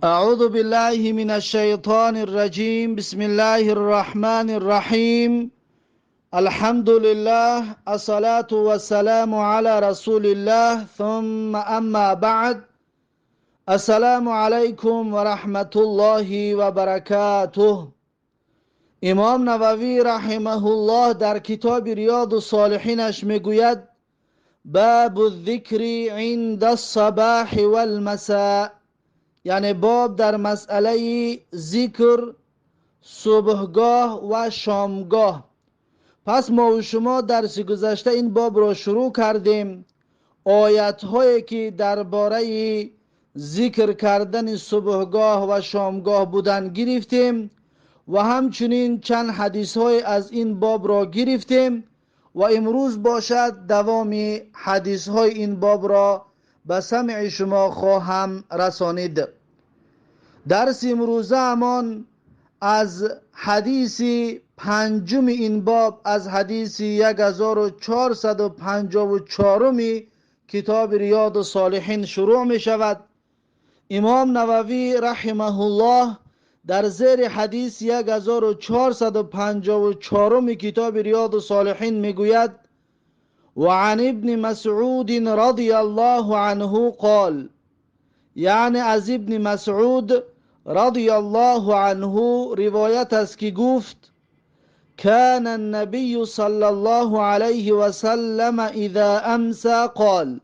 أعوذ بالله من الشيطان الرجيم. بسم الله الرحمن الرحيم. الحمد لله، الصلاة والسلام على رسول الله، ثم أما بعد. السلام عليكم ورحمة الله وبركاته. امام نووی رحمه الله در کتاب ریاض الصالحینش میگوید: باب الذکر عند الصباح والمساء، یعنی باب در مسئله ذکر صبحگاه و شامگاه. پس ما و شما درس گذشته این باب را شروع کردیم. آیت هایی که درباره ذکر کردن صبحگاه و شامگاه بودن گرفتیم و همچنین چند حدیث های از این باب را گرفتیم و امروز باشد دوام حدیث های این باب را به سمع شما خواهم رسانید. درس امروزه همان از حدیث پنجم این باب، از حدیث 1454 کتاب ریاض الصالحین شروع می شود. امام نووی رحمه الله در زیر حدیث 1454 کتاب ریاض الصالحین میگوید: وعن ابن مسعود رضی الله عنه قال، یعنی از ابن مسعود رضی الله عنه روایت است که گفت: كان النبي صلى الله عليه وسلم اذا امسى قال،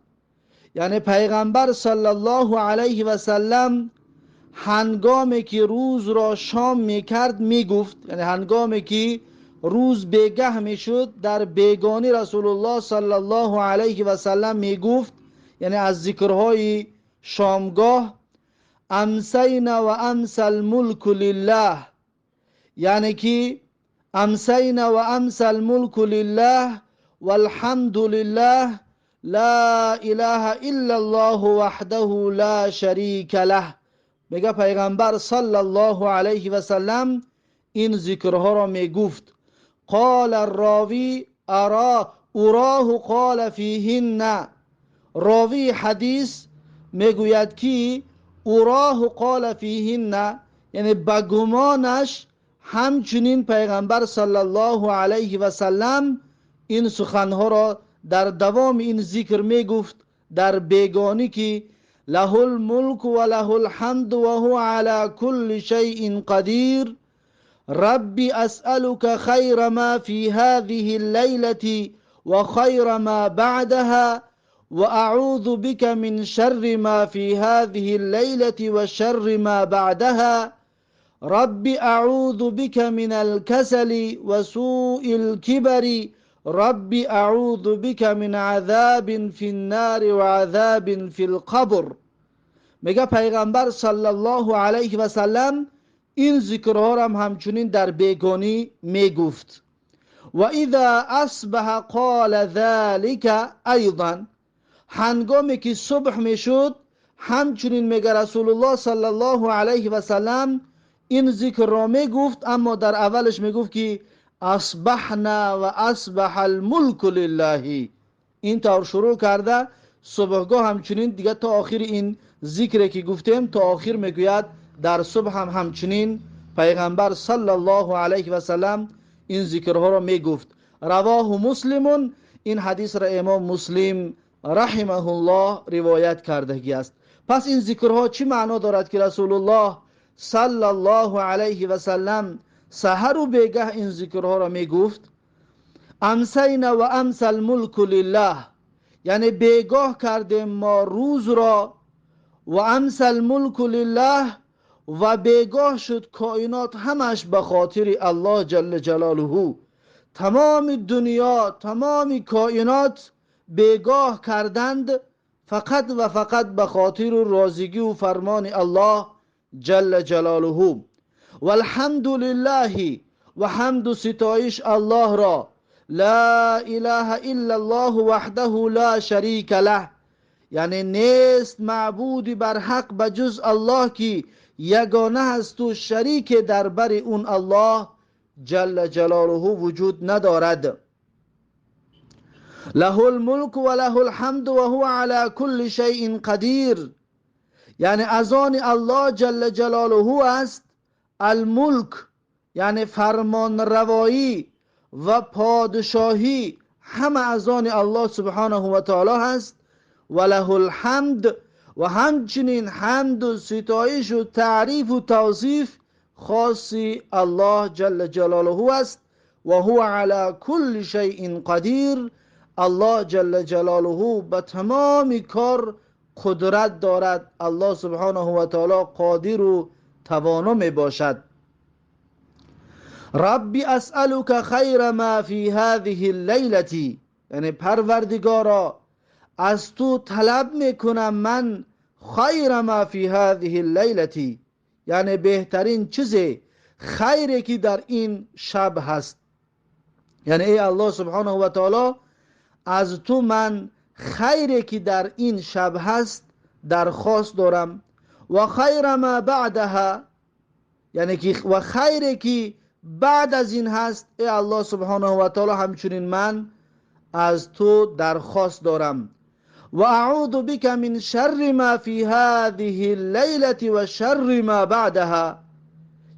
یعنی پیغمبر صلی الله علیه و سلم هنگامی که روز را شام میکرد میگفت، یعنی هنگامی که روز بیگه میشد در بیگانی رسول الله صلی الله علیه و سلم میگفت، یعنی از ذکرهای شامگاه: امسینا و امس الملک لله، یعنی که امسینا و امس الملک لله والحمد لله لا اله الا الله وحده لا شریک له. میگه پیغمبر صلی الله علیه و سلم این ذکرها را میگفت. قال الراوی اراه قال فیهن، راوی حدیث میگوید که اراه قال فیهن، یعنی به گمانش همچنین پیغمبر صلی الله علیه و سلم این سخنها را در دوام این ذکر میگفت در بیگانی که له الملک و له الحمد و هو على كل شیء قدیر، ربی اسألك خیر ما فی هذه الليلة و خیر ما بعدها و اعوذ بك من شر ما فی هذه الليلة و شر ما بعدها، رب اعوذ بك من الكسل و سوء الكبر، رب اعوذ بك من عذاب فی النار و عذاب فی القبر. میگه پیغمبر صلی الله علیه و سلم این ذکرها را هم همچنین در بیگانی میگفت. و اذا اصبح قال ذلك ایضا، هنگامی که صبح میشد همچنین میگه رسول الله صلی الله علیه و سلم این ذکر را میگفت، اما در اولش میگفت که اصبحنا و اصبح الملک لله. این طور شروع کرده صبحگاه همچنین دیگه تا آخر این ذکری که گفتیم تا آخر میگوید در صبح هم همچنین پیغمبر صلی الله علیه و سلم این ذکرها را میگفت. رواه مسلم، این حدیث را امام مسلم رحمه الله روایت کردگی است. پس این ذکرها چی معنا دارد که رسول الله صلی الله علیه و سلم سحر و بیگه این ذکرها را میگفت؟ امسینا و امس الملک لله، یعنی بیگاه کردیم ما روز را، و امس الملک لله و بیگاه شد کائنات همش به خاطر الله جل جلاله. تمام دنیا، تمام کائنات بیگاه کردند فقط و فقط به خاطر راضیگی و فرمان الله جل جلاله. والحمد لله و حمد و ستایش الله را، لا اله الا الله وحده لا شریک له، یعنی نیست معبودی بر حق بجز الله که یگانه است و شریک در بر اون الله جل جلاله وجود ندارد. له الملک و له الحمد و هو على كل شیء قدیر، یعنی از آن الله جل جلاله است الملک، یعنی فرمان روایی و پادشاهی همه از آن الله سبحانه و تعالی هست. و له الحمد، و همچنین حمد و ستایش و تعریف و توصیف خاصی الله جل جلاله است. و هو علی کل شیء قدیر، الله جل جلاله به تمام کار قدرت دارد. الله سبحانه و تعالی قادر و توانا می باشد. ربی اسألک خیر ما فی هذه اللیلة، یعنی پروردگارا از تو طلب میکنم من خیر ما فی هذه اللیلة، یعنی بهترین چیز خیری که در این شب هست. یعنی ای الله سبحانه و تعالی از تو من خیری که در این شب هست درخواست دارم. و خیر ما بعدها، یعنی که و خیری که بعد از این هست ای الله سبحانه و تعالی همچنین من از تو درخواست دارم. و اعوذ بک من شر ما فی هذه اللیلة و شر ما بعدها،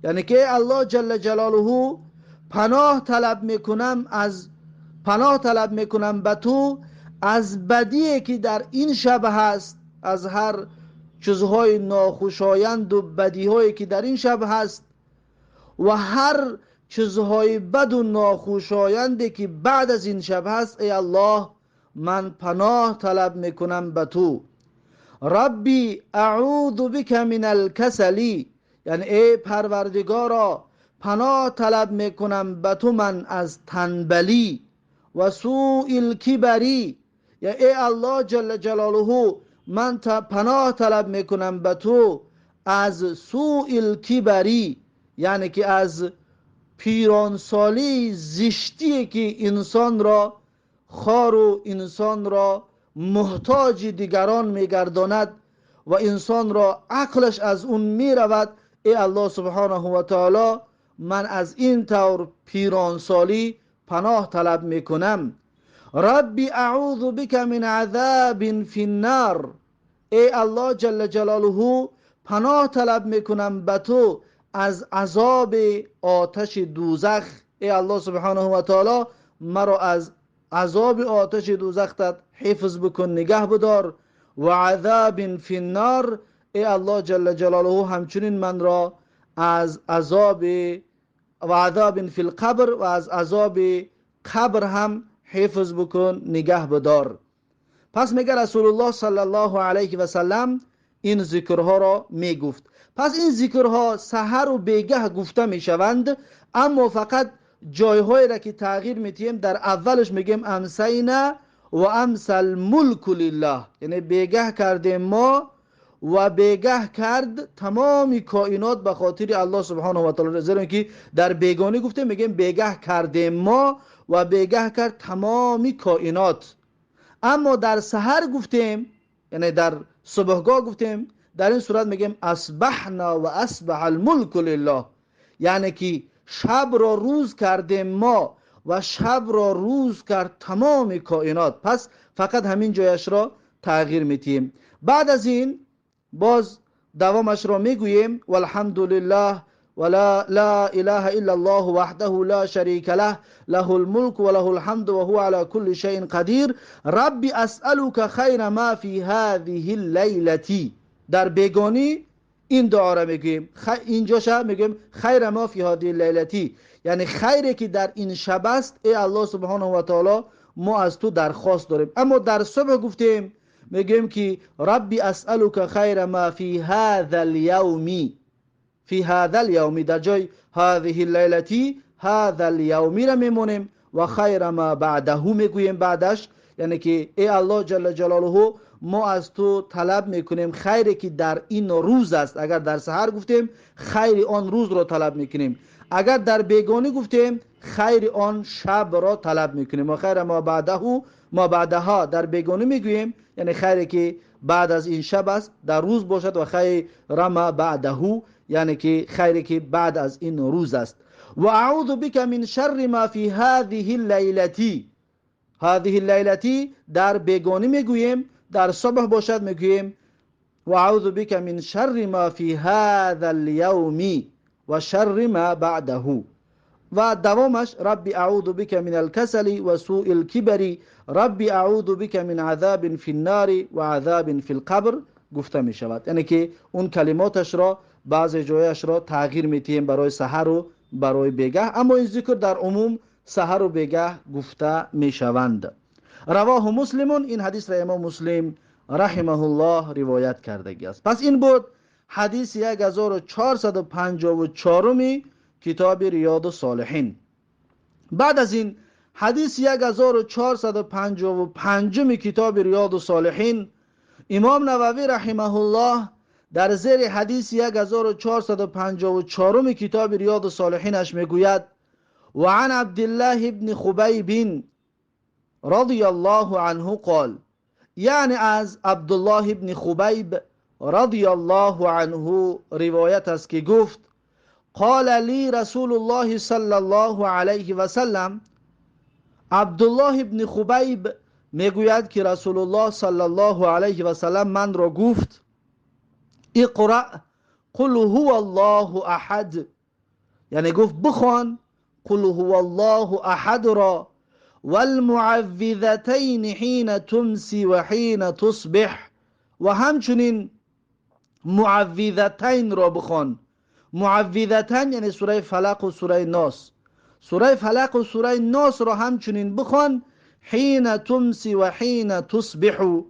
یعنی که الله جل جلاله پناه طلب میکنم از پناه طلب میکنم به تو از بدی که در این شب هست، از هر چیزهای ناخوشایند و بدیهایی که در این شب هست و هر چیزهای بد و ناخوشایندی که بعد از این شب هست. ای الله من پناه طلب میکنم به تو. ربی اعوذ بک من الکسل، یعنی ای پروردگارا پناه طلب میکنم به تو من از تنبلی و سوء الکبری، یا ای الله جل جلاله من پناه طلب میکنم به تو از سوء الکبری، یعنی که از پیرانسالی زشتی که انسان را خار و انسان را محتاج دیگران میگرداند و انسان را عقلش از اون میرود. ای الله سبحانه و تعالی من از این طور پیرانسالی پناه طلب میکنم. ربی اعوذ بک من عذاب فی النار، ای الله جل جلاله پناه طلب میکنم به تو از عذاب آتش دوزخ. ای الله سبحانه و تعالی مرا از عذاب آتش دوزخ حفظ بکن، نگه بدار. و عذاب فی النار، ای الله جل جلاله همچنین من را از عذاب و عذاب فی القبر و از عذاب قبر هم حفظ بکن، نگه بدار. پس میگه رسول الله صلی الله علیه و سلم این ذکرها را میگفت. پس این ذکرها سحر و بیگه گفته میشوند، اما فقط جایهایی را که تغییر میتیم در اولش میگیم امسینا و امس الملک لله، یعنی بیگه کردیم ما و بیگه کرد تمام کائنات به خاطر الله سبحانه و تعالی. زیرا که در بیگانی گفتیم میگیم بیگه کردیم ما و بیگه کرد تمام کائنات. اما در سحر گفتیم، یعنی در صبحگاه گفتیم، در این صورت میگیم اصبحنا و اصبح الملک لله، یعنی که شب را روز کردیم ما و شب را روز کرد تمام کائنات. پس فقط همین جایش را تغییر میتیم. بعد از این باز دوامش را میگوییم والحمد لله ولا لا اله الا الله وحده لا شریک له له الملك وله الحمد وهو على كل شيء قدیر ربی اسألك خیر ما فی هذه اللیلة. در بیگانی این دعا را میگوییم، اینجا شب میگوییم خیر ما فی هذه اللیلة، یعنی خیری که در این شب است ای الله سبحانه و تعالی ما از تو درخواست داریم. اما در صبح گفتیم میگیم که ربی اسألك خیر ما فی هذا اليوم، فی هذا اليوم در جای هذه اللیلة هذا اليوم را میمونیم و خیر ما بعده میگوییم بعدش، یعنی که ای الله جل جلاله ما از تو طلب میکنیم خیری که در این روز است. اگر در سحر گفتیم خیر آن روز را طلب میکنیم، اگر در بیگانی گفتیم خیر آن شب را طلب میکنیم. و خیر ما بعده ما بعدها در بیگانی میگوییم، یعنی خیری که بعد از این شب است در روز باشد، و خیر ما بعده یعنی که خیری که بعد از این روز است. و اعوذ بک من شر ما فی هذه اللیلة، هذه اللیلة در بیگانی میگوییم، در صبح باشد میگوییم وأعوذ بك من شر ما في هذا اليوم وشر ما بعده. و دوامش رب اعوذ بك من الكسل وسوء الكبر رب اعوذ بك من عذاب في النار وعذاب في القبر گفته می شود. یعنی که اون کلماتش را بعضی جایش را تغییر میتیم برای سحر و برای بیگه، اما این ذکر در عموم سحر و بیگه گفته می شوند. رواه مسلم، این حدیث را امام مسلم رحمه الله روایت کردگی است. پس این بود حدیث 1454 کتاب ریاض الصالحین. بعد از این حدیث 1455 کتاب ریاض الصالحین، امام نووی رحمه الله در زیر حدیث 1454 کتاب ریاض الصالحینش میگوید: و عن عبدالله ابن خبیب رضی الله عنه قال، یعنی از عبدالله ابن خبیب رضی الله عنه روایت است که گفت: قال لی رسول الله صلی الله علیه و سلم. عبدالله ابن خبیب میگوید که رسول الله صلی الله علیه و سلم من را گفت: اقرأ قل هو الله احد، یعنی گفت بخوان قل هو الله احد را، والمعوذتین حین تمسی و حین تصبح، و همچنین معوذتین را بخوان. معوذتین یعنی سوره فلق و سوره ناس. سوره فلق و سوره ناس را همچنین بخوان، حین تمسی و حین تصبح،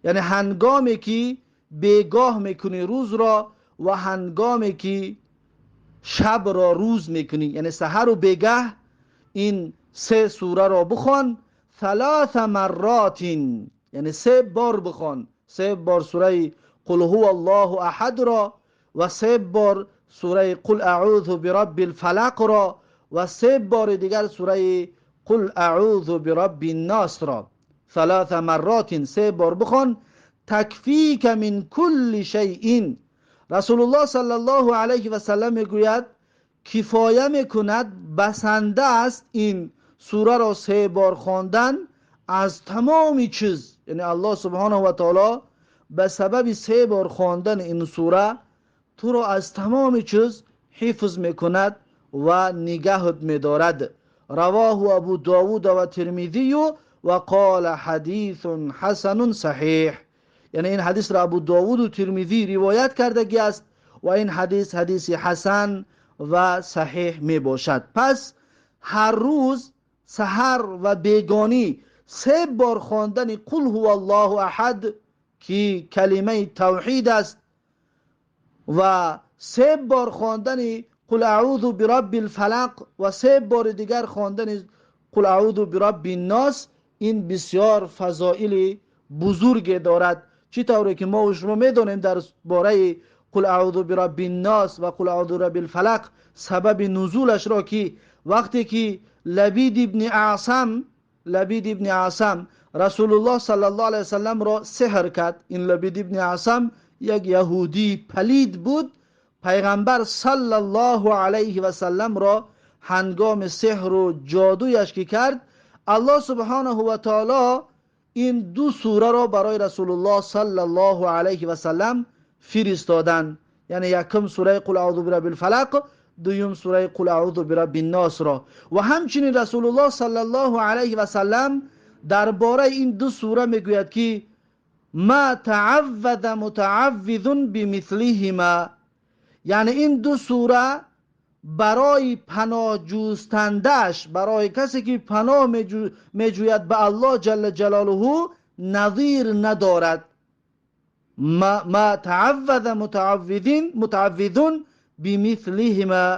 یعنی هنگامی که بیگاه میکنی روز را و هنگامی که شب را روز میکنی، یعنی سحر و بیگاه این سه سوره را بخوان. ثلاث مرات، یعنی سه بار بخوان، سه بار سوره قل هو الله احد را و سه بار سوره قل اعوذ برب الفلق را و سه بار دیگر سوره قل اعوذ برب الناس را. ثلاث مرات، سه بار بخوان. تکفیک من کل شیء، رسول الله صلی الله علیه و سلم میگوید کفایه میکند، بسنده است این سوره را سه بار خواندن از تمام چیز. یعنی الله سبحانه و تعالی به سبب سه بار خواندن این سوره تو را از تمام چیز حفظ میکند و نگهت میدارد. رواه ابو داود و ترمذی و قال حدیث حسن صحیح. یعنی این حدیث را ابو داود و ترمذی روایت کردگی است و این حدیث حدیث حسن و صحیح می باشد. پس هر روز سحر و بیگانی سه بار خواندن قل هو الله احد که کلمه توحید است و سه بار خواندن قل اعوذ برب الفلق و سه بار دیگر خواندن قل اعوذ برب الناس، این بسیار فضائل بزرگ دارد. چی طوری که ما و شما میدانیم در باره قل اعوذ برب الناس و قل اعوذ برب الفلق سبب نزولش را که وقتی که لبید ابن اعصم رسول الله صلی الله علیه وسلم را سحر کرد. این لبید ابن اعصم یک یهودی پلید بود. پیغمبر صلی الله علیه و سلم را هنگام سحر و جادویش که کرد، الله سبحانه و تعالی این دو سوره را برای رسول الله صلی الله علیه و سلم فرستادند. یعنی یکم سوره قل اعوذ برب الفلق، دوم سوره قل اعوذ برب الناس را. و همچنین رسول الله صلی الله علیه و سلم درباره این دو سوره میگوید که ما تعوذ متعوذ بمثلهما، یعنی این دو سوره برای پناه جوستندش، برای کسی که پناه میجوید به الله جل جلاله نظیر ندارد. ما تعوذ متعوذون بمثلهما،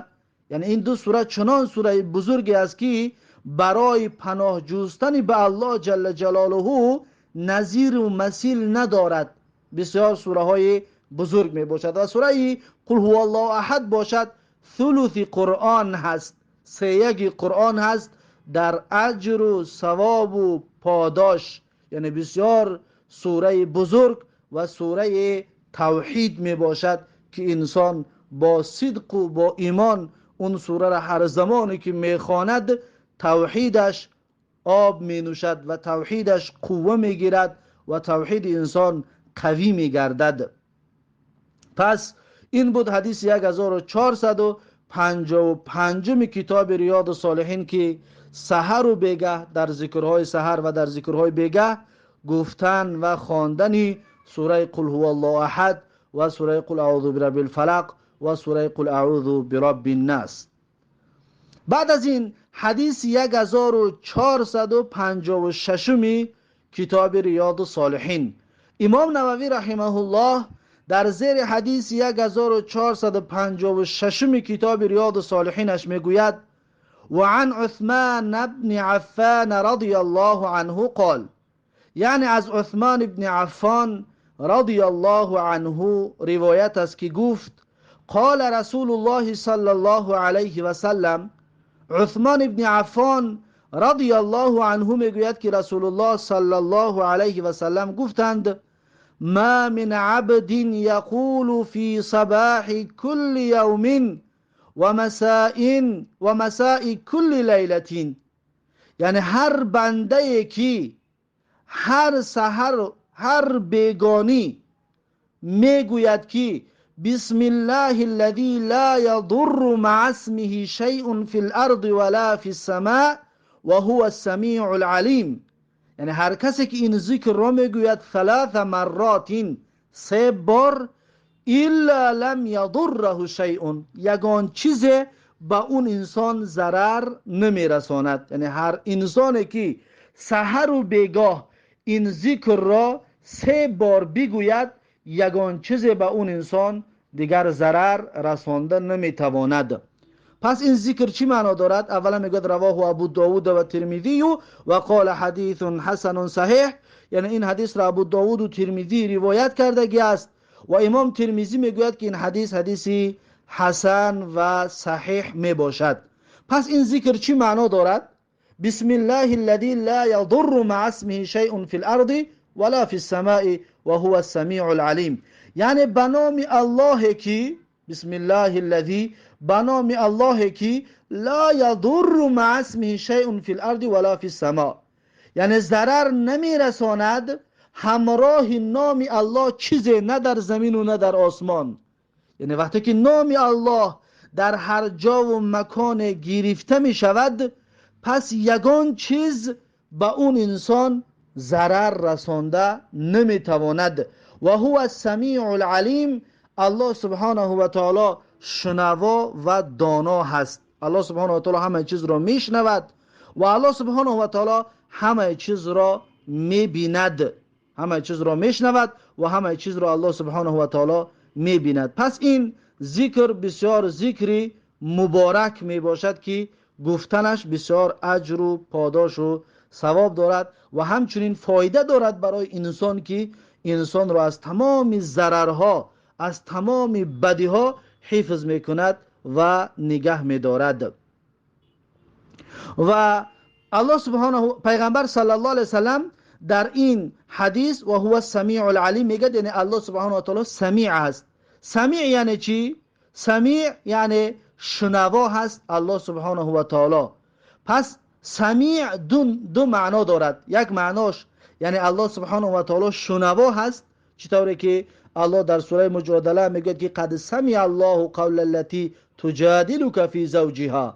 یعنی این دو سوره چنان سوره بزرگی است که برای پناه جوستن به الله جل جلاله نظیر و مثیل ندارد. بسیار سوره های بزرگ می باشد. و سوره قل هو الله احد باشد ثلث قرآن هست، سه یک قرآن هست در اجر و ثواب و پاداش. یعنی بسیار سوره بزرگ و سوره توحید می باشد که انسان با صدق و با ایمان اون سوره را هر زمانی که می خواند توحیدش آب می نوشد و توحیدش قوه می گیرد و توحید انسان قوی می گردد. پس این بود حدیث 1455 کتاب ریاض الصالحین که سحر و بیگه در ذکرهای سحر و در ذکرهای بیگه گفتن و خواندن سوره قل هو الله احد و سوره قل اعوذ برب الفلق و سوره قل اعوذ برب الناس. بعد از این حدیث 1456 کتاب ریاض الصالحین، امام نووی رحمه الله در زیر حدیث 1456 کتاب ریاض الصالحینش میگوید: وعن عثمان بن عفان رضی الله عنه قال، یعنی از عثمان بن عفان رضی الله عنه روایت است که گفت: قال رسول الله صلی الله علیه و سلم. عثمان بن عفان رضی الله عنه میگوید که رسول الله صلی الله علیه و سلم گفتند: ما من عبد یقول فی صباح کل یوم و مساء کل لیلة. یعنی هر بنده که هر سحر هر بیگانی میگوید که بسم الله الذي لا يضر مع اسمه شيء في الارض ولا في السماء وهو السميع العليم. یعنی هر کسی که این ذکر را میگوید ثلاث مرات، سه بار، الا لم یضره شیء، یگان چیز به اون انسان ضرر نمیرساند. یعنی هر انسانی که سحر و بیگاه این ذکر را سه بار بگوید، یگان چیز به اون انسان دیگر ضرر رسانده نمیتواند. پس این ذکر چی معنا دارد؟ اولا میگوید رواه ابو داود و ترمذی و قال حدیث حسن صحیح. یعنی این حدیث را ابو داود و ترمذی روایت کردگی است و امام ترمذی میگوید که این حدیث حدیثی حسن و صحیح میباشد. پس این ذکر چی معنا دارد؟ بسم الله الذي لا يضر مع اسمه شيء في الارض ولا في السماء وهو السميع العليم. یعنی به نام الله که بسم الله الذي، به نام الله که لا يضر مع اسمه شيء في الارض ولا في السماء، یعنی ضرر نمیرساند همراه نام الله چیزی نه در زمین و نه در آسمان. یعنی وقتی که نام الله در هر جا و مکان گرفته می شود، پس یگان چیز به اون انسان ضرر رسانده نمیتواند. و هو السمیع العلیم. الله سبحانه و تعالی شنوا و دانا هست. الله سبحانه و تعالی همه چیز را میشنود و الله سبحانه و تعالی همه چیز را میبیند، همه چیز را میشنود و همه چیز را الله سبحانه و تعالی میبیند. پس این ذکر بسیار ذکری مبارک میباشد که گفتنش بسیار اجر و پاداش و ثواب دارد و همچنین فایده دارد برای انسان که انسان را از تمام ضررها، از تمام بدیها حفظ میکند و نگه میدارد. و الله سبحانه پیغمبر صلی الله علیه وسلم در این حدیث و هو السمیع العلیم میگه، یعنی الله سبحانه و تعالی سمیع است. سمیع یعنی چی؟ سمیع یعنی شنوا هست الله سبحانه و تعالی. پس سمیع دو معنا دارد. یک معناش یعنی الله سبحانه و تعالی شنوا هست، چطوری که الله در سوره مجادله میگه که قد سمع الله قول التي تجادلك فی زوجها.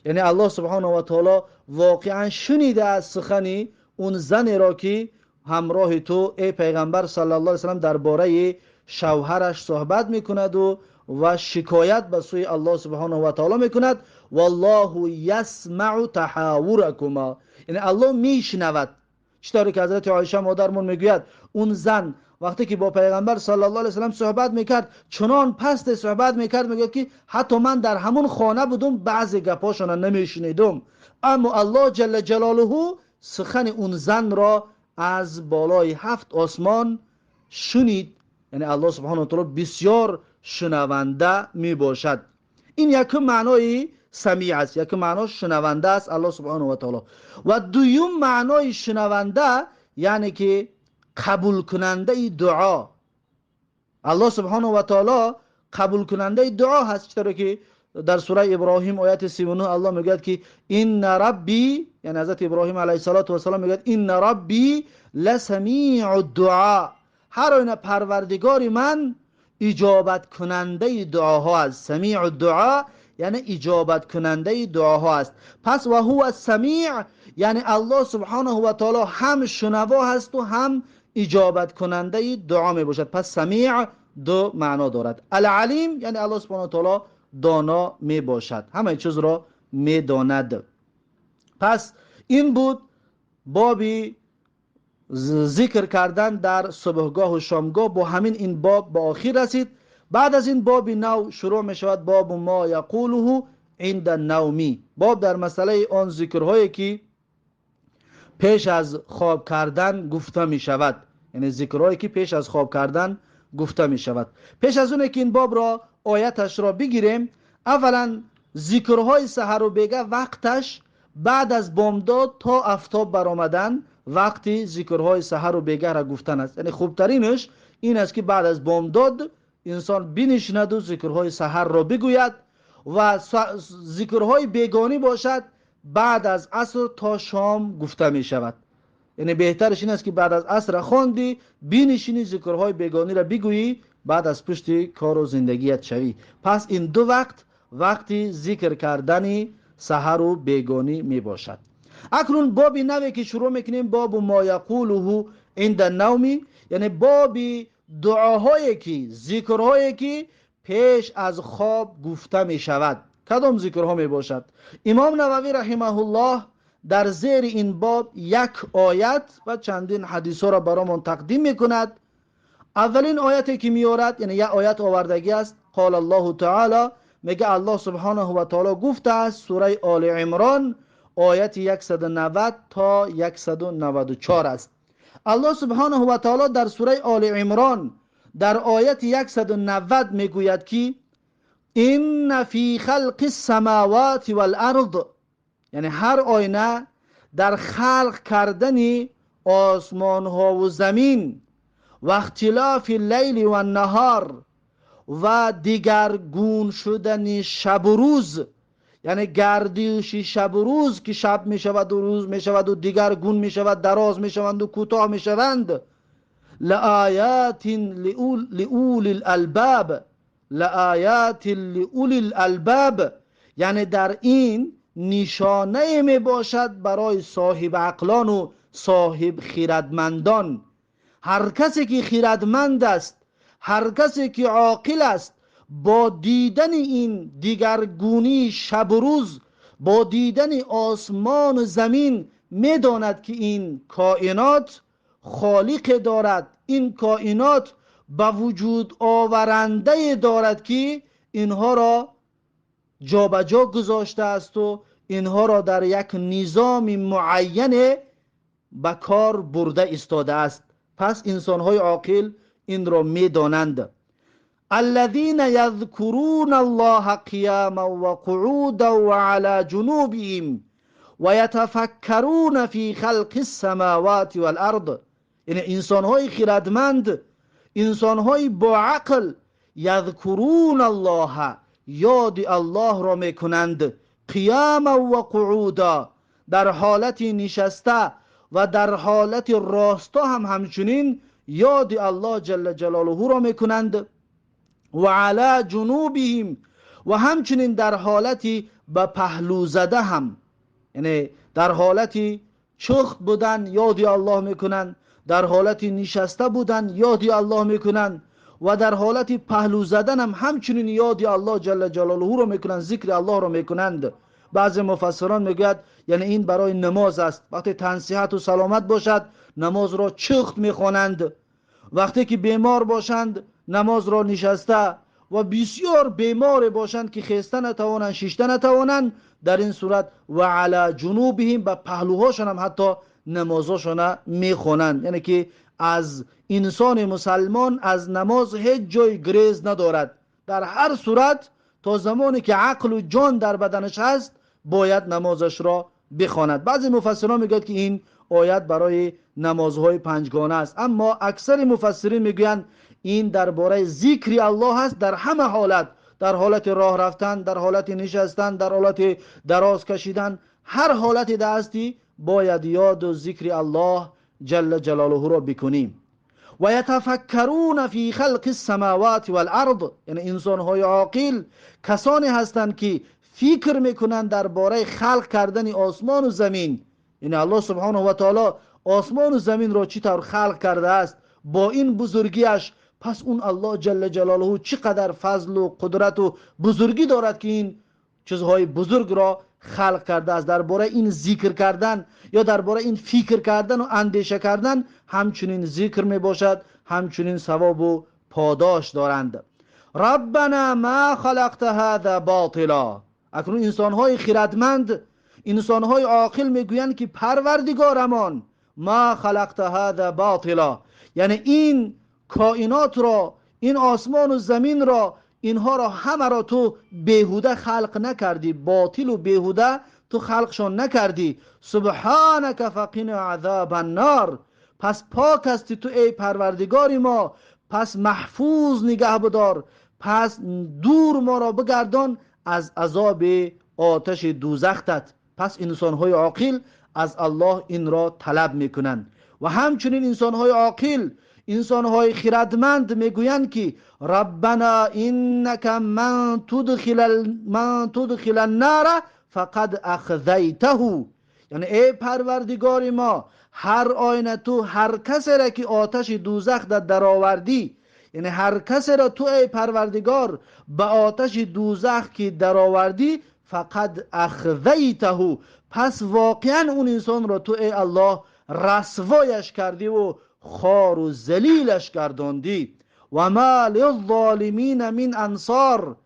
یعنی الله سبحانه و تعالی واقعا شنیده از سخنی اون زنی را که همراه تو ای پیغمبر صلی الله علیه وسلم درباره شوهرش صحبت میکند و شکایت به سوی الله سبحانه و تعالی میکند. والله یسمع تحاورکما، یعنی الله میشنود. چطوری که حضرت عایشه مادرمون میگوید اون زن وقتی که با پیغمبر صلی الله علیه وسلم صحبت میکرد، چنان پست صحبت میکرد، میگه که حتی من در همون خانه بودم بعضی گپاشون نمیشنیدم، اما الله جل جلاله سخن اون زن را از بالای هفت آسمان شنید. یعنی الله سبحانه و تعالی بسیار شنونده میباشد. این یک معنای سمیع است، یک معنا شنونده است الله سبحانه و تعالی. و دوم معنای شنونده یعنی که قبول کننده دعا. الله سبحانه و تعالی قبول کننده دعا هست، چطور که در سوره ابراهیم آیت 39 الله میگوید که ان ربی، یعنی حضرت ابراهیم علیه السلام میگوید ان ربی لسمیع الدعاء، هر آینه پروردگار من иҷобат кунандаи дуоҳо аст. Самиъ дуо яъне иҷобат кунандаи дуоҳо аст. Пас ва ҳува самиъ яъне Аллоҳ субҳонаҳу ва таъоло ҳам шунаво ҳаст ва ҳам иҷобат кунандаи дуо мебошад. Пас самиъ ду маъно дорад. Ал-Алим яъне Аллоҳ субҳонаҳу ва таъоло доно мебошад, ҳамаи чизро медонад. Пас ин буд боби зикр кардан дар субҳгоҳу шомгоҳ. Бо ҳамин ин боб ба охир расид. Баъд аз ин боби нав шурӯъ мешавад, бобу мо яқулуҳу инда навми, боб дар масъалаи он зикрҳое ки пеш аз хоб кардан гуфта мешавад, яъне зикрҳое ки пеш аз хоб кардан гуфта мешавад. Пеш аз оне ки ин бобро ояташро бигирем, аввалан зикрҳои саҳару бега вақташ баъд аз бомдод то афтоб баромадан вақти зикрҳои саҳару бегаҳро гуфтан аст. Яъне хубтаринаш ин аст ки баъд аз бомдод инсон бинишинаду зикрҳои саҳарро бигӯяд ва зикрҳои бегонӣ бошад баъд аз аср то шом гуфта мешавад. Яъне беҳтараш ин аст ки баъд аз асрро хонди бинишинӣ, зикрҳои бегониро бигӯӣ, баъд аз пушти кору зиндагият шавӣ. Пас ин ду вақт вақти зикр кардани саҳару бегонӣ мебошад. Акнун боби наве ки шурӯъ мекунем, бобу мо яқулуҳу инда навми, яъне боби дуоҳое ки зикрҳое ки пеш аз хоб гуфта мешавад. Кадом зикрҳо мебошад? Имом Нававӣ раҳимаҳуллоҳ дар зери ин боб як оят ва чандин ҳадисҳоро баромон тақдим мекунад. Аввалин ояте ки меорад, яъне як оят овардагӣ аст, қол Аллоҳу таъоло, мега Аллоҳ субҳонаҳу ва таъоло гуфтааст, сураи Оли Имрон ояти 190 то 194 аст. Аллоҳ субҳонаҳу ва таъоло дар сураи Оли Имрон дар ояти 190 мегӯяд ки инна фи халқи самавати вал-ард, яъне ҳар оина дар халқ кардани осмонҳову замин ва ихтилофи лайли ван-наҳор ва дигаргун шудани шабу рӯз, яъне гардиши шабу рӯз ки шаб мешаваду рӯз мешаваду дигаргун мешавад, дароз мешаванду кӯтоҳ мешаванд, лаоятин лиулил албаб, лаоятин лиулил албаб, яъне дар ин нишонае мебошад барои соҳиби ақлону соҳиб хирадмандон. Ҳар касе ки хирадманд аст, ҳар касе ки оқил аст, бо дидани ин дигаргунии шабу рӯз, бо дидани осмону замин медонад ки ин коинот холиқе дорад, ин коинот ба вуҷуд оварандае дорад ки инҳоро ҷобаҷо гузоштаасту инҳоро дар як низоми муайяне ба кор бурда истодааст. Пас инсонҳои оқил инро медонанд. Аллазина язкуруна Аллоҳа қияман ва қуъудан ва ала ҷунубиҳим ва ятафаккаруна фи халқи ссамавати вал ард, яъне инсонҳои хирадманд, инсонҳои боақл, язкуруна Аллоҳа, ёди Аллоҳро мекунанд, қияман ва қуъуда, дар ҳолати нишаста ва дар ҳолати росто ҳам ҳамчунин ёди Аллоҳ ҷалла ҷалолуҳуро мекунанд, ва ала ҷунубиҳим, ва ҳамчунин дар ҳолати ба паҳлӯ зада ҳам, яъне дар ҳолати чухт будан ёди Аллоҳ мекунанд, дар ҳолати нишаста будан ёди Аллоҳ мекунанд ва дар ҳолати паҳлӯ задан ҳам ҳамчунин ёди Аллоҳ ҷалла ҷалолуҳуро мекунанд, зикри Аллоҳро мекунанд. Баъзе муфассирон мегӯяд, яъне ин барои намоз аст. Вақте тансиҳату саломат бошад намозро чухт мехонанд, вақте ки бемор бошанд намозро нишаста, ва бисёр беморе бошанд ки хеста натавонанд, шишта натавонанд, дар ин сурат ва ала ҷунубиҳим, ба паҳлӯҳошон ҳам ҳатто намозошона мехонанд. Яъне ки аз инсони мусалмон аз намоз ҳеҷ ҷой грез надорад. Дар ҳар сурат то замоне ки ақлу ҷон дар баданаш ҳаст бояд намозашро бихонад. Баъзе муфассирон мегӯяд ки ин оят барои намозҳои панҷгона аст, аммо аксари муфассирин мегӯянд ин дар бораи зикри Аллоҳ аст дар ҳама ҳолат, дар ҳолати роҳ рафтан, дар ҳолати нишастан, дар ҳолати дароз кашидан, ҳар ҳолате даҳастӣ бояд ёду зикри Аллоҳ ҷалла ҷалолуҳуро бикунӣ. و یتفکرون فی خلق السماوات والارض، یعنی انسانهای عاقل کسانی هستند که فکر میکنند درباره خلق کردن آسمان و زمین. یعنی الله سبحانه و تعالی آسمان و زمین را چطور خلق کرده است با این بزرگیش، پس اون الله جل جلاله چقدر فضل و قدرت و بزرگی دارد که این چیزهای بزرگ را خلق کرده است. درباره این ذکر کردن یا درباره این فکر کردن و اندیشه کردن همچنین ذکر می باشد، همچنین ثواب و پاداش دارند. ربنا ما خلقت هذا باطلا. اکنون انسانهای خردمند، انسانهای عاقل میگویند که پروردگارمان ما خلقت هذا باطلا، یعنی این کائنات را، این آسمان و زمین را، اینها را همه را تو بیهوده خلق نکردی، باطل و بیهوده تو خلقشان نکردی. سبحانک فقنا عذاب النار. پس پاک هستی تو ای پروردگار ما، پس محفوظ نگه بدار، پس دور ما را بگردان از عذاب آتش دوزختت. پس انسانهای عاقل از الله این را طلب میکنند. و همچنین انسانهای عاقل، انسانهای خردمند میگویند که ربنا انک من تدخل النار فقد اخزیته. یعنی ای پروردگار ما، هر آینه تو هر کسی را که آتش دوزخ در آوردی، یعنی هر کسی را تو ای پروردگار به آتش دوزخ که درآوردی، فقد اخزیته، پس واقعا اون انسان را تو ای الله رسوایش کردی و خار و ذلیلش گرداندی. و ما للظالمین من انصار.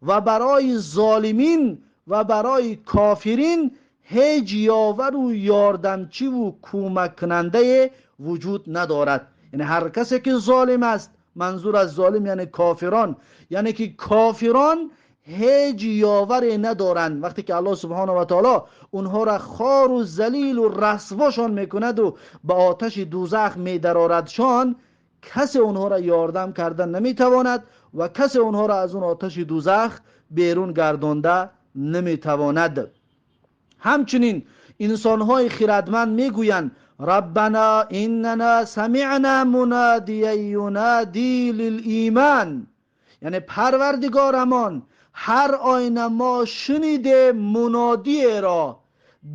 و برای ظالمین و برای کافرین هیچ یاور و یاردمچی و کمک کننده وجود ندارد. یعنی هر کسی که ظالم است، منظور از ظالم یعنی کافران، یعنی که کافران هیچ یاوری ندارند. وقتی که الله سبحانه و تعالی اونها را خار و ذلیل و رسواشان میکند و به آتش دوزخ میدراردشان، کسی اونها را یاردم کردن نمیتواند و کسی اونها را از اون آتش دوزخ بیرون گردانده نمیتواند. همچنین انسانهای خردمند میگویند ربنا اننا سمعنا منادیا ینادی للایمان. یعنی پروردگارمان، هر آینه ما شنیده منادی را،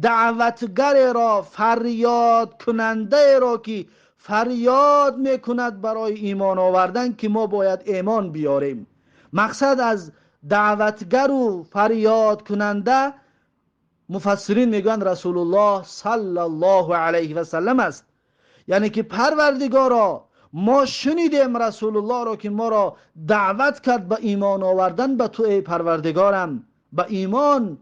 دعوتگر را، فریاد کننده را که فریاد میکند برای ایمان آوردن که ما باید ایمان بیاریم. مقصد از دعوتگر و فریاد کننده مفسرین میگن رسول الله صلی الله علیه و سلم است. یعنی که پروردگارا، ما شنیدیم رسول الله را که ما را دعوت کرد به ایمان آوردن به تو ای پروردگارم، به ایمان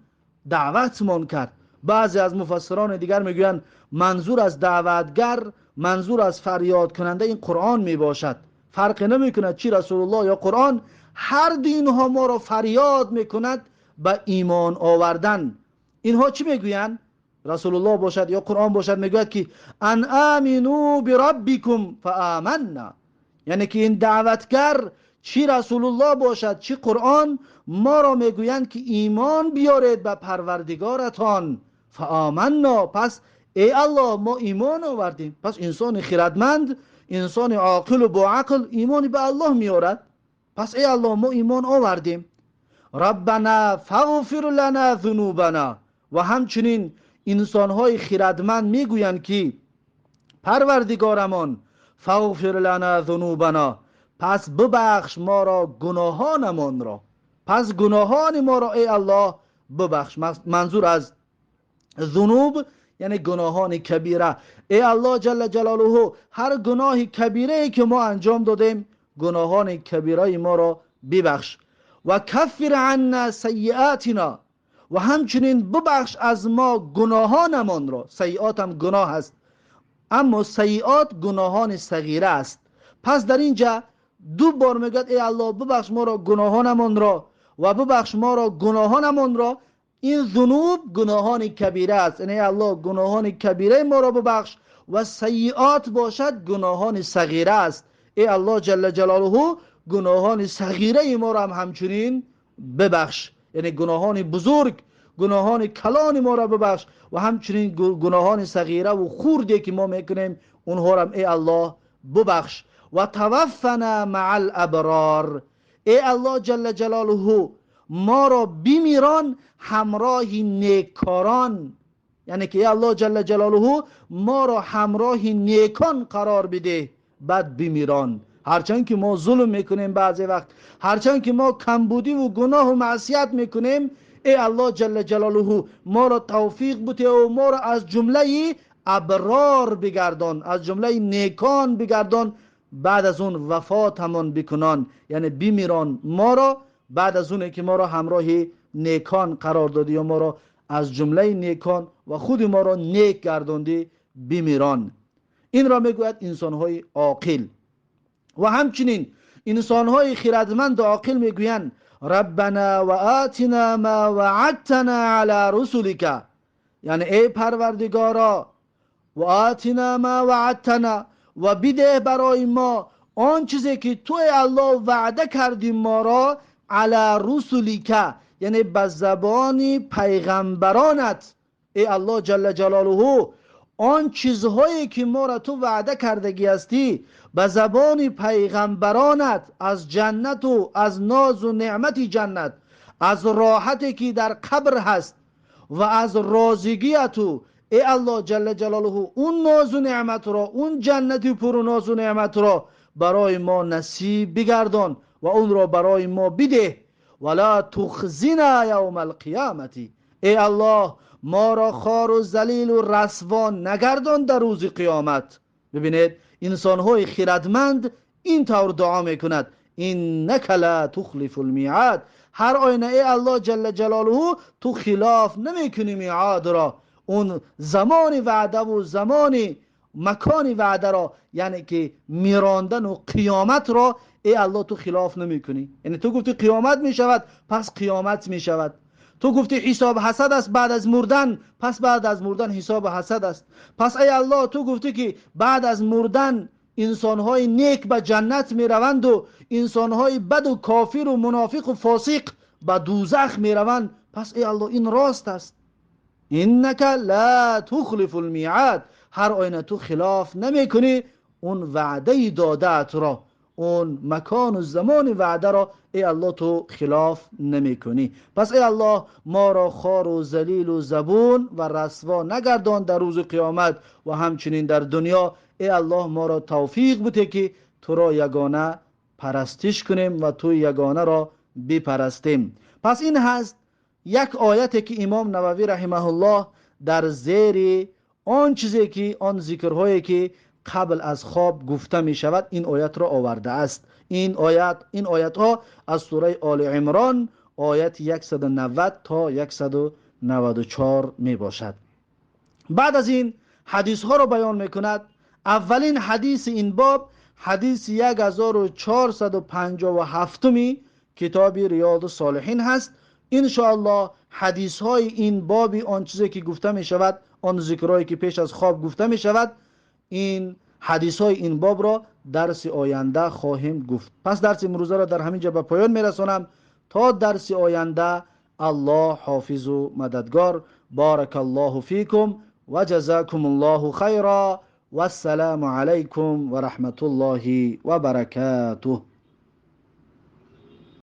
دعوتمان کرد. بعضی از مفسران دیگر میگویند منظور از دعوتگر، منظور از فریاد کننده این قرآن میباشد. فرق نمیکند چی رسول الله یا قرآن، هر دو اینها ما را فریاد میکند به ایمان آوردن. اینها چی میگویند؟ رسول الله باشد یا قرآن باشد، میگوید که ان آمنوا بربکم فآمنا. یعنی که این دعوتگر چی رسول الله باشد چی قرآن، ما را میگویند که ایمان بیارید به پروردگارتان. فآمنا، پس ای الله ما ایمان آوردیم. پس انسان خردمند، انسان عاقل و با عقل ایمان به الله میارد. پس ای الله ما ایمان آوردیم. ربنا فاغفر لنا ذنوبنا. و همچنین انسانهای خردمند میگویند که پروردگارمان فاغفر لنا ذنوبنا، پس ببخش ما را گناهانمان را، پس گناهان ما را ای الله ببخش. منظور از ذنوب یعنی گناهان کبیره. ای الله جل جلاله، هر گناه کبیره ای که ما انجام دادیم، گناهان کبیره ما را ببخش. و کفر عنا سیئاتنا، و همچنین ببخش از ما گناهانمان را. سیئات هم گناه است، اما سیئات گناهان صغیره است. پس در اینجا دو بار میگوید ای الله ببخش ما را گناهانمان را و ببخش ما را گناهانمان را. این ذنوب گناهان کبیره است، یعنی ای الله گناهان کبیره ما را ببخش، و سیئات باشد گناهان صغیره است. ای الله جل جلاله گناهان صغیره ما را هم همچنین ببخش، یعنی گناهان بزرگ، گناهان کلان ما را ببخش و همچنین گناهان صغیره و خردی که ما میکنیم اونها را ای الله ببخش. و توفنا مع الابرار. ای الله جل جلاله، ما را بمیران همراه نیکاران، یعنی که ای الله جل جلاله ما را همراه نیکان قرار بده، بعد بمیران. هرچند که ما ظلم میکنیم بعضی وقت، هرچند که ما کمبودی و گناه و معصیت میکنیم، ای الله جل جلاله ما را توفیق بده و ما را از جمله ابرار بگردان، از جمله نیکان بگردان، بعد از اون وفاتمان بکنان، یعنی بمیران ما را بعد از اون که ما را همراه نیکان قرار دادی یا ما را از جمله نیکان و خود ما را نیک گرداندی بمیران. این را میگوید انسانهای عاقل. و همچنین انسانهای خردمند و عاقل میگویند ربنا و آتنا ما وعدتنا علی رسلک، یعنی ای پروردگارا و آتنا ما وعدتنا، و بده برای ما آن چیزی که تو ای الله وعده کردی ما را، علی رسلک، یعنی به زبان پیغمبرانت. ای الله جل جلاله آن چیزهایی که ما را تو وعده کردگی هستی به زبان پیغمبرانت، از جنت و از ناز و نعمت جنت، از راحتی که در قبر هست و از راضیگی تو، ای الله جل جلاله اون ناز و نعمت را، اون جنت پر ناز و نعمت را برای ما نصیب بگردان و اون را برای ما بده. ولا تخزنا یوم القیامت، ای الله ما را خوار و ذلیل و رسوا نگردان در روز قیامت. ببینید انسانهای خردمند این طور دعا میکند، انک لا تخلف المیعاد، هر آینه ای الله جل جلاله تو خلاف نمیکنی میعاد را، اون زمان وعده و زمان مکان وعده را، یعنی که میراندن و قیامت را ای الله تو خلاف نمیکنی. یعنی تو گفتی قیامت میشود، پس قیامت میشود. تو گفتی حساب حسد است بعد از مردن، پس بعد از مردن حساب حسد است. پس ای الله تو گفتی که بعد از مردن انسانهای نیک به جنت میروند و انسانهای بد و کافر و منافق و فاسق به دوزخ میروند، پس ای الله این راست است. انک لا تخلف المیعاد، هر آینه تو خلاف نمیکنی اون وعده دادت را، اون مکان و زمان وعده را ای الله تو خلاف نمیکنی. پس ای الله ما را خوار و ذلیل و زبون و رسوا نگردان در روز قیامت و همچنین در دنیا. ای الله ما را توفیق بده که تو را یگانه پرستش کنیم و تو یگانه را بپرستیم. پس این هست یک آیت که امام نووی رحمه الله در زیر آن چیزی که آن ذکرهایی که قبل از خواب گفته می شود این آیت را آورده است. این آیت ها از سوره آل عمران آیت 190 تا 194 می باشد. بعد از این حدیث ها را بیان می کند. اولین حدیث این باب حدیث 1457 کتاب ریاض الصالحین هست. ان شاءالله حدیث های این باب، آن چیزی که گفته می شود، آن ذکرهایی که پیش از خواب گفته می شود، این حدیث های این باب را درس آینده خواهیم گفت. پس درس امروزه را در همین جا به پایان می رسانم. تا درس آینده الله حافظ و مددگار. بارک الله فیکم و جزاکم الله خیرا و السلام علیکم و رحمت الله و برکاته.